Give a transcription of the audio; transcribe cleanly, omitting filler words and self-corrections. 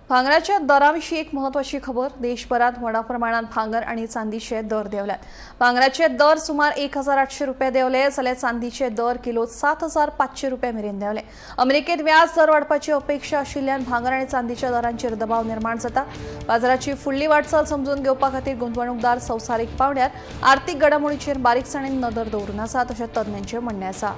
भांगराच्या दराविशीं एक महत्वाची खबर. देशभरात व्हडा प्रमाणात भांगर आणि चांदीचे दर देंवल्यात. भांगराचे दर सुमार 1800 रुपया देंवले जाल्यार चांदीचे दर किलो 7500 रुपया मेरेन देंवले. अमेरिकेत व्याज दर वाडपाची अपेक्षा आशिल्ल्यान भांगर आणि चांदीच्या दरांचेर दबाव निर्माण जाता. बाजाराची फुडली वाटचाल समजून घेवपा खातीर गुंतवणूकदार संवसारीक पावंड्यार आर्थिक घडामोडीचेर बारीकसाणेन नदर दवरून आसात, अशें तज्ञांचें म्हणणें आसा.